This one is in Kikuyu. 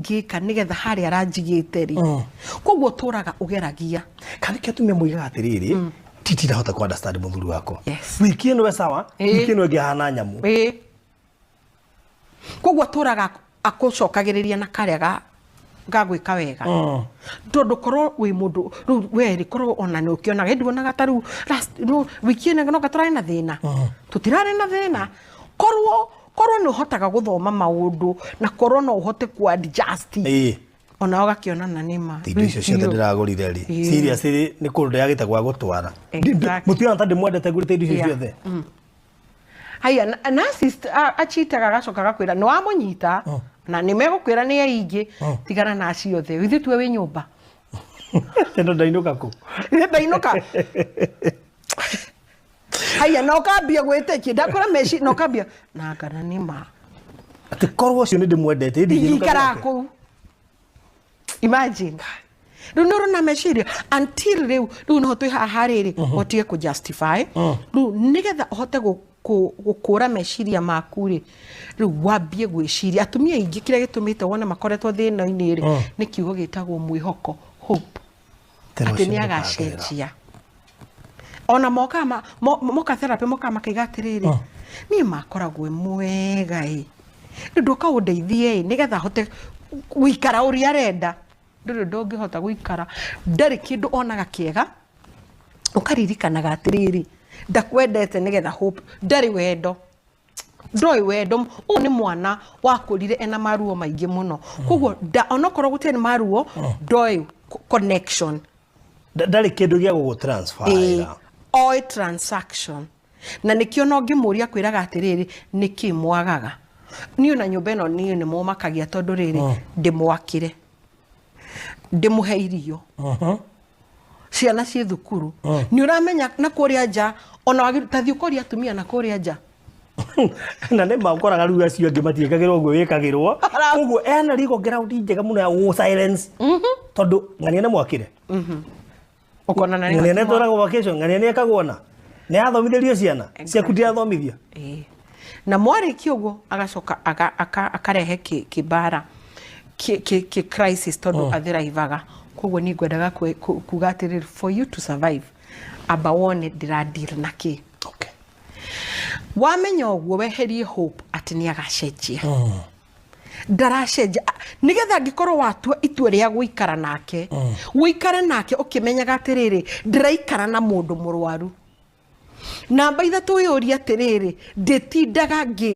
Ngĩka nĩgetha harĩa aranjigĩte rĩ, koguo tũraga ũgeragia. Kana kĩo atumia moigaga atĩrĩrĩ, titirahota ku understand mũthuri wakwa. Wiki ĩno e sawa, wiki ĩno ĩngĩ ahana nyamũ. Ĩĩ, koguo tũraga akũcokagĩrĩria na karĩa ga gwĩka wega, tondũ korwo wĩ mũndũ rĩu werĩ, korwo ona nĩ ũkĩonaga ĩndĩ wonaga ta rĩu rĩu wiki ĩno noga tũrarĩ na thĩna, tũtirarĩ na thĩna. Korwo nĩ ũhotaga gũthoma maũndũ na korwo no ũhote ku adjust, ona ũgakĩona na nĩ ma. Indo icio ciothe ndĩragũrire rĩ, seriously, nĩ kũndũ ndĩragĩte gwa gũtwara? Mũtiona ta ndĩmwendete ngũrĩte indo icio ciothe? Haya, narcissist achitaga, agacoka agakwĩra nĩ wamũnyita na nĩ megũkwĩra nĩ aingĩ, tigana na acio othe, ithuĩ tue wĩ nyũmba. Tendo ndainũka kũ? Ndainũka. Haya, na ũkambia gwĩtĩkia, ndakwĩra meci, na ũkambia na ngana nĩ ma. Atĩ korwo ũcio nĩ ndĩmwendete, ĩndĩ ingĩinũka ingĩikaraga gwake. Kũu imagine rĩu nĩ ũrona meciria until rĩu noho twĩ haha rĩrĩ, ũtige kũ justify rĩu nĩgetha ũhote gũkũra meciria maku rĩ. Rĩu wambie gwĩciria, atumia aingĩ kĩrĩa gĩtũmĩte wone makoretwo thĩna-inĩ rĩ, nĩ kiugo gĩtagwo mwĩhoko, hope. Tena atĩ ũcio nĩ ndũkagerera. Agacenjia. Ona moka moka therapy, moka makaiga atĩrĩrĩ, niĩ makoragwo e mwega ĩ, rĩu ndoka ũndeithie ĩ, nĩgetha hote gũikara ũrĩa arenda. Ndũrĩ ũndũ ũngĩhota gũikara, ndarĩ kĩndũ onaga kĩega. Ũkaririkanaga atĩrĩrĩ, ndakwendete nĩgetha hope, ndarĩ wendo, ndoĩ wendo. Ũyũ nĩ mwana wakũrire ena maruo maingĩ mũno, koguo onokorwo gũtirĩ maruo, ndoĩ connection. Ndarĩ kĩndũ gĩa gũgũ transfer. Ĩĩ, oĩ transaction, na nĩkĩo no ngĩmũria kwĩraga atĩrĩrĩ, nĩkĩ mwagaga niĩ na nyũmba ĩno? Niĩ nĩ mũmakagia tondũ rĩrĩ, ndĩmwakĩre, ndĩmũhe irio, ciana ciĩ thukuru, nĩ ũramenya na kũrĩa nja ona ta thiĩ ũkoria atumia na kũrĩa nja. Na nĩ ma ũkoraga rĩu acio angĩ matiĩkagĩrwo ũguo wĩkagĩrwo. Koguo ena legal ground njega mũno ya gũgũ silence, tondũ ng'ania nĩ mwakĩre, ũkona na nĩ ng'ania nĩ twaragwo vacation, ng'ania nĩ ekagwo na nĩ athomithĩrio ciana ciaku, ndiathomithia. Ĩĩ. Na mwarĩkia ũguo agacoka akarehe kĩmbara kĩ crisis, tondũ athiraivaga. Koguo niĩ ngwendaga kuga atĩrĩrĩ, for you to survive, amba wone ndĩra deal na kĩ. Wamenya ũguo, weherie hope atĩ nĩ agacenjia. Ndaracenjia. Nĩgetha angĩkorwo watua itua rĩa gũikara nake, ũikare nake ũkĩmenyaga atĩrĩrĩ, ndĩraikara na mũndũ mũrwaru. Namba 3, wĩyũrie atĩrĩrĩ, ndĩtindaga ngĩ